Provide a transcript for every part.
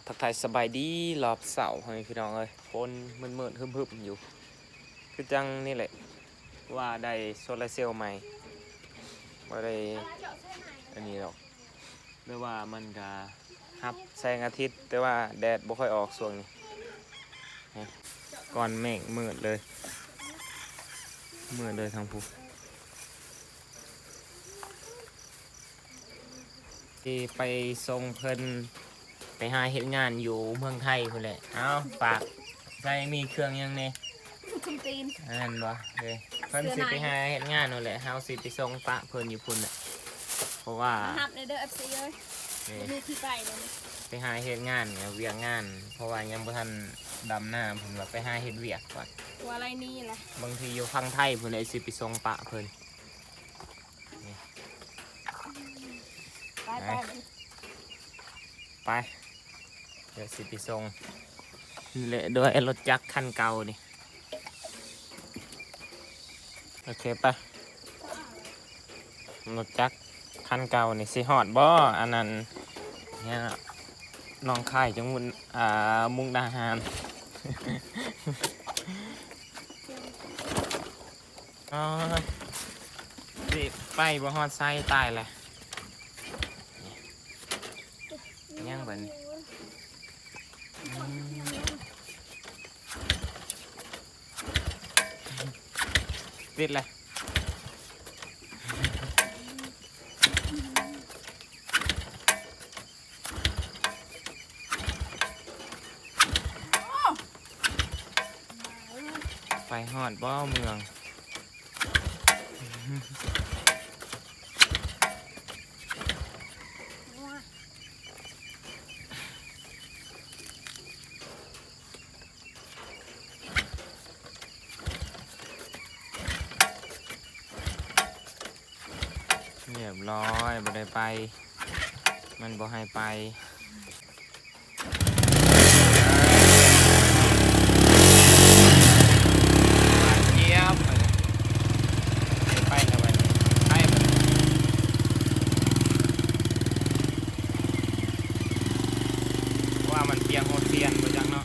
ທັກທາຍສະບາຍດີລອບເຊົ້າ ພໍ່ແມ່ພີ່ນ້ອງເອີຍ. ຝົນມືດໆ ຮຶມໆ ຢູ່ ຄືຈັ່ງນີ້ແຫຼະ ວ່າໄດ້ໂຊລາເຊວໃໝ່ ບໍ່ໄດ້ອັນນີ້ດອກ ແບບວ່າມັນກະຮັບແສງອາທິດ ແຕ່ວ່າແດດບໍ່ຄ່ອຍອອກຊ່ວງນີ້. ນີ້ ກ້ອນເມກມືດເລີຍ ມືດເລີຍທາງພຸ້ນ. ຊິໄປສົ່ງເພິ່ນໄປຫາເຮັດງານຢູ່ເມືອງໄທພຸ້ນແຫຼະ. ເອົາ ຝາກໃສ່ ມີເຄື່ອງຫຍັງແດ່? ສົ້ມຕີນ ອັນນັ້ນບໍ່? ເອີ ເພິ່ນຊິໄປຫາເຮັດງານພຸ້ນແຫຼະ ເຮົາຊິໄປສົ່ງປະເພິ່ນຢູ່ພຸ້ນແຫຼະ ເພາະວ່າ ມາຮັບແດ່ເດີ ເອັຟຊີ ເອີຍ. ນີ້ ບໍ່ມີທີ່ໄປເລີຍ ໄປຫາເຮັດງານ ວຽກງານ ເພາະວ່າຍັງບໍ່ທັນດຳນາ ເພິ່ນວ່າໄປຫາເຮັດວຽກກ່ອນ ວ່າໄລນີ້ແຫຼະ ບາງທີຢູ່ຝັ່ງໄທພຸ້ນແຫຼະ ຊິໄປສົ່ງປະເພິ່ນ. ນີ້ ໄປ ໄປ ໄປ ໄປ ດຽວຊິໄປສົ່ງ ນີ້ແຫຼະ ໂດຍລົດຈັກຄັນເກົ່ານີ້. ໂອເຄ ໄປ. ລົດຈັກຄັນເກົ່ານີ້ຊິຮອດບໍ່? ອັນນັ້ນ ຫຍັງ ໜອງຄາຍ ຈັງຫວັດ ອ່າ ມຸກດາຫານ. ອໍ ຊິໄປບໍ່ຮອດໃສ ຕາຍແລ້ວ. ຍັງບັດນີ້ ອືມ ຕິດແລ້ວ. ໄປຮອດບໍ່ເມືອງ? ຮຽບຮ້ອຍ ບໍ່ໄດ້ໄປ ມັນບໍ່ໃຫ້ໄປ. ຈຽບ ໄປແລ້ວບັດນີ້ ໄປບັດນີ້ ວ່າມັນປ່ຽງຫົວຊຽນບໍ່ຈັກເນາ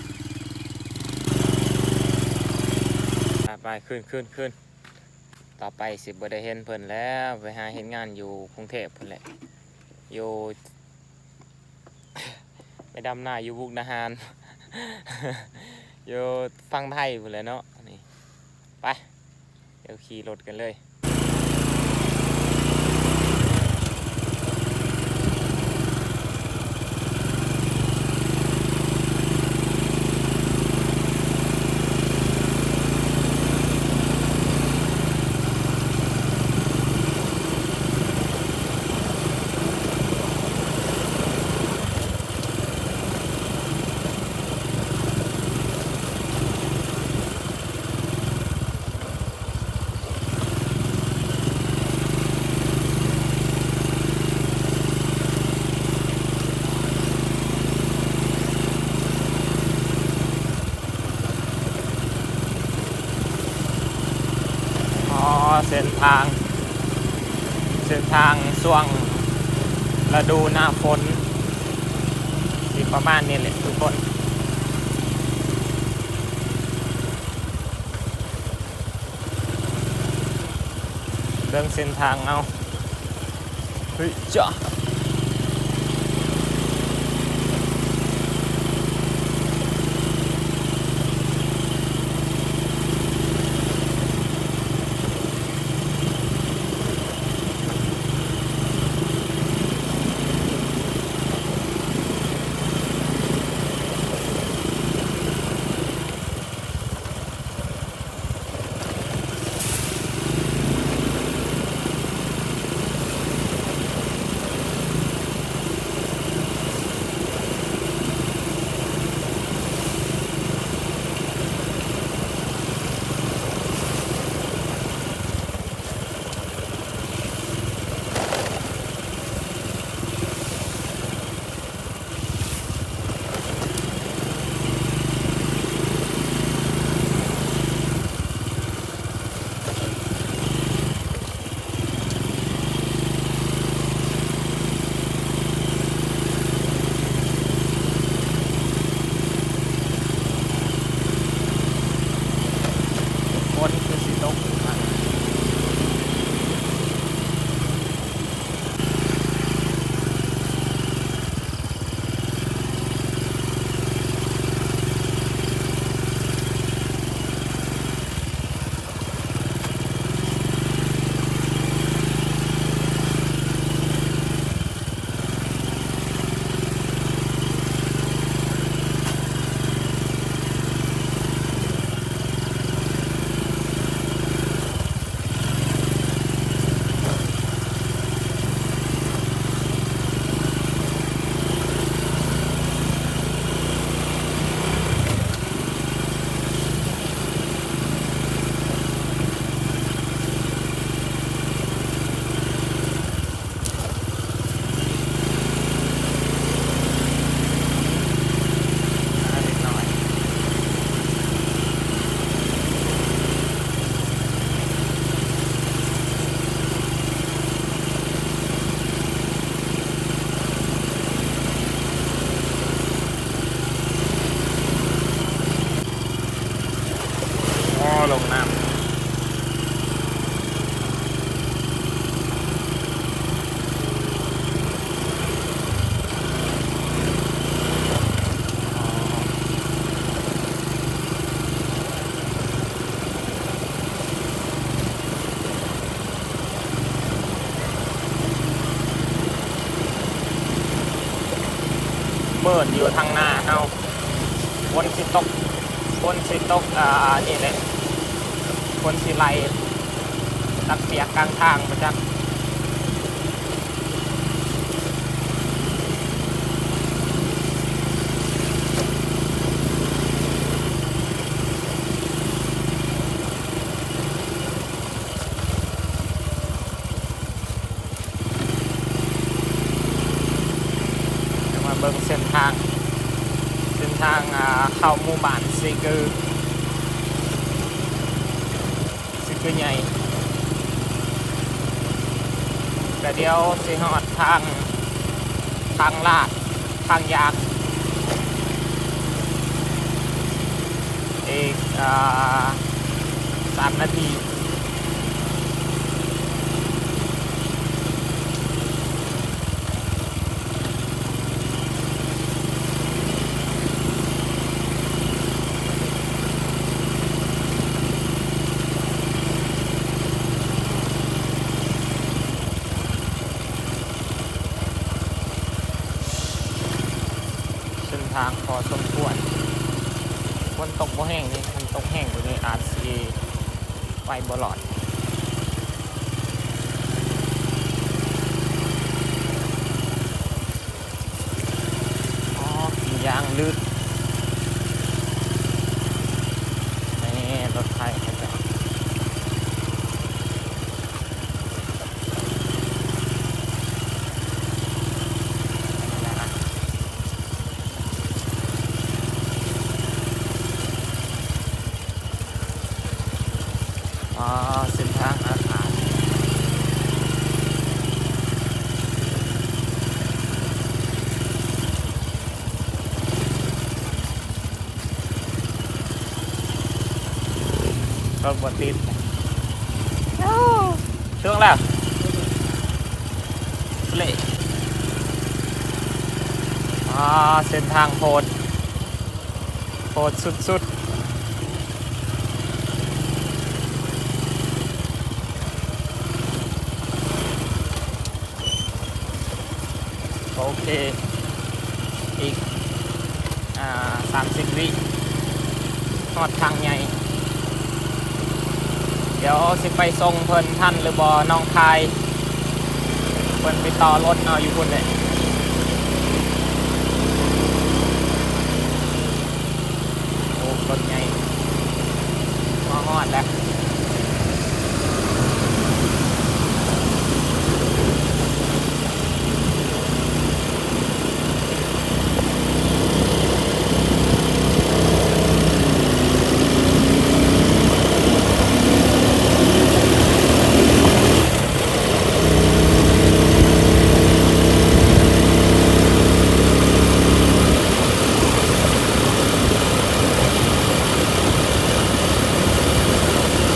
ະ. ໄປໆ ຂຶ້ນໆໆ ຕໍ່ໄປຊິບໍ່ໄດ້ເຫັນເພິ່ນແລ້ວ ໄປຫາເຮັດງານຢູ່ກຸງເທບພຸ້ນແຫຼະ ຢູ່ ໄປດຳນາຢູ່ມຸກດາຫານ ຢູ່ຝັ່ງໄທພຸ້ນແຫຼະເນາະ. ນີ້ ໄປ ດຽວຂີ່ລົດກັນເລີຍ. ອໍ ເສັ້ນທາງ ເສັ້ນທາງຊ່ວງລະດູໜ້າຝົນ ຊິປະມານນີ້ແຫຼະທຸກຄົນ. ເບິ່ງເສັ້ນທາງເຮົາ ເຮີ້ຍຈາ. ອໍ ອໍ ລົງນ້ຳ. ມືດຢູ່ທາງໜ້າເຮົາ ຝົນຊິຕົກ ຝົນຊິຕົກ ອ່າ ນີ້ແຫຼະ ຝົນຊິໄຫຼ ຕັກປຽກກາງທາງບໍ່ຈັກ. ຈະມາເບິ່ງເສັ້ນທາງ ເສັ້ນທາງ ອ່າ ເຂົ້າໝູ່ບ້ານຊີກື ຊິຄືໃຫຍ່ ກະດຽວຊິຮອດທາງ ທາງລາດ ທາງຢາງ ອີກ ອ່າ ສາມນາທີ. ເສັ້ນທາງພໍສົມຄວນ ຝົນຕົກບໍ່ແຮງເດ ຄັນຕົກແຮງກວ່ານີ້ອາດຊິໄປບໍ່ລອດ. ອໍ ກິນຢາງລຶດ ແມ່ນລົດໄຖເຂົາເຈົ້າ. ອໍ ເສັ້ນທາງອາກາດ ລົດບໍ່ຕິດ. ເຖິງແລ້ວ ເລະ ອ່າ ເສັ້ນທາງໂຫດ ໂຫດສຸດໆ. ໂອເຄ ອີກ ອ່າ ສາມສິບວິ ຮອດທາງໃຫຍ່. ດຽວຊິໄປສົ່ງເພິ່ນທັນຫຼືບໍ່ ນ້ອງຄາຍ ເພິ່ນໄປຕໍ່ລົດເນາະ ຢູ່ພຸ້ນແຫຼະ. ໂອ້ ລົດໃຫຍ່ ມາຮອດແລ້ວ. ໂ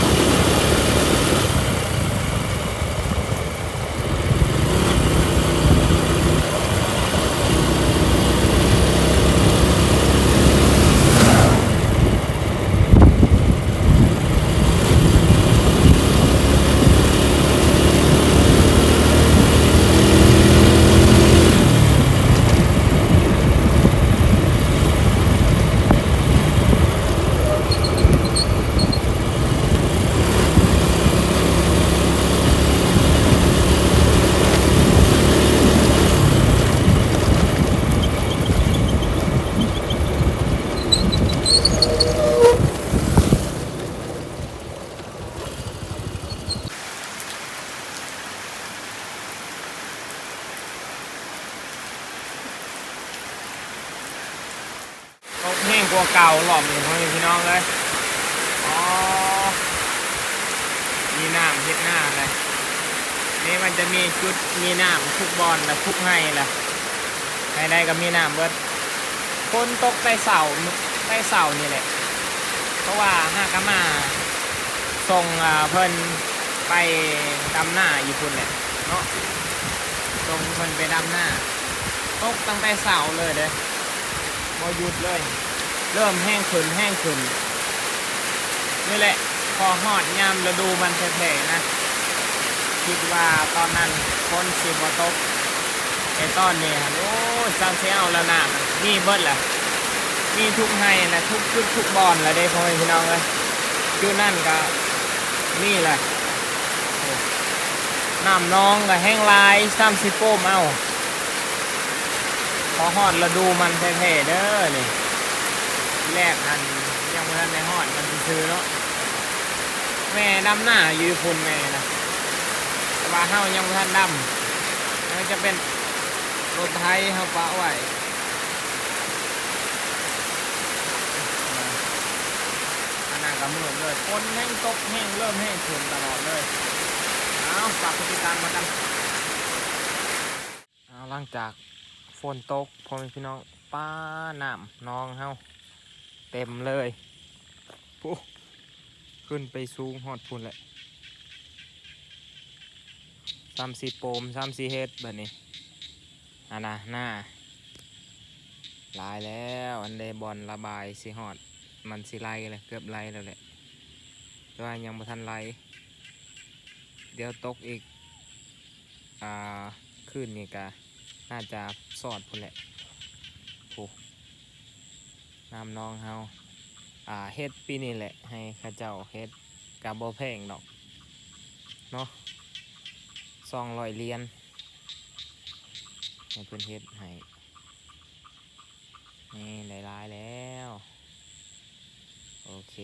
ກວ່າເກົ່າລອບນີ້ ພໍ່ແມ່ພີ່ນ້ອງເອີຍ. ອໍ ມີນ້ຳເຮັດນາແຫຼະ. ນີ້ມັນຈະມີຈຸດມີນ້ຳທຸກບ່ອນແລະ ທຸກໄຮ່ແຫຼະ. ໄຮ່ໃດກໍມີນ້ຳເບິດ. ຝົນຕົກແຕ່ເຊົ້າ ແຕ່ເຊົ້ານີ້ແຫຼະ ເພາະວ່າຫາກະມາສົ່ງ ອ່າ ເພິ່ນໄປດຳນາຢູ່ພຸ້ນແຫຼະເນາະ. ສົ່ງເພິ່ນໄປດຳນາ ຕົກຕັ້ງແຕ່ເຊົ້າເລີຍເດ້. ບໍ່ຢຸດເລີຍ ເລີ່ມແຮງຂຶ້ນ ແຮງຂຶ້ນ. ນີ້ແຫຼະ ພໍຮອດຍາມລະດູມັນແທ້ໆນະ ຄິດວ່າຕອນນັ້ນຝົນຊິບໍ່ຕົກ ແຕ່ຕອນນີ້ຫັ້ນ ໂອ້ຍ ຊ່າງຊິເອົາແລ້ວ ນ້ຳມີເບິດແຫຼະ ມີທຸກໄຮ່ແຫຼະ ທຸກຈຸດທຸກບ່ອນແຫຼະເດ້ ພໍ່ແມ່ພີ່ນ້ອງເອີຍ. ຈຸດນັ້ນກໍມີແຫຼະ ໂອ້ ນ້ຳໜອງກໍແຮງຫຼາຍ ຊ່ຳຊິໂປມເອົາ. ພໍຮອດລະດູມັນແທ້ໆເດີນີ້. ທີແລກຫັ້ນຍັງບໍ່ທັນໄດ້ຮອດມັນຊື່ໆເນາະ. ແມ່ດຳນາຢູ່ພຸ້ນແມ່ນະ ແຕ່ວ່າເຮົາຍັງບໍ່ທັນດຳ ຍັງຈະເປັນລົດໄຖເຮົາປະໄວ້. ອັນນັ້ນກໍມືດເລີຍ ຝົນແຮງຕົກແຮງ ເລີ່ມແຮງຂຶ້ນຕະຫຼອດເລີຍ. ເອົາ ຝາກກົດຕິດຕາມມາກັນ. ເອົາ ຫຼັງຈາກຝົນຕົກ ພໍ່ແມ່ພີ່ນ້ອງ ປາ ນ້ຳໜອງເຮົາເຕັມເລີຍ ພຸ້ນ ຂຶ້ນໄປສູງຮອດພຸ້ນແຫຼະ. ຊ່ຳຊິໂປມ ຊ່ຳຊິເຮັດບາດນີ້ ອັນນະ ນາຫຼາຍແລ້ວ. ອັນໃດບ່ອນລະບາຍຊິຮອດ ມັນຊິໄຫຼແລ້ວ ເກືອບໄຫຼແລ້ວແຫຼະ ແຕ່ວ່າຍັງບໍ່ທັນໄຫຼ. ດຽວຕົກອີກ ອ່າ ຄືນນີ້ກະໜ້າຈະຊອດພຸ້ນແຫຼະ. ໂອ້ ນ້ຳໜອງເຮົາ ອ່າ ເຮັດປີນີ້ແຫຼະ ໃຫ້ເຂົາເຈົ້າເຮັດ ກະບໍ່ແພງດອກເນາະ ສອງຮ້ອຍຫຼຽນ ໃຫ້ເພິ່ນເຮັດໃຫ້. ນີ້ໄດ້ຫຼາຍແລ້ວ ໂອເຄ.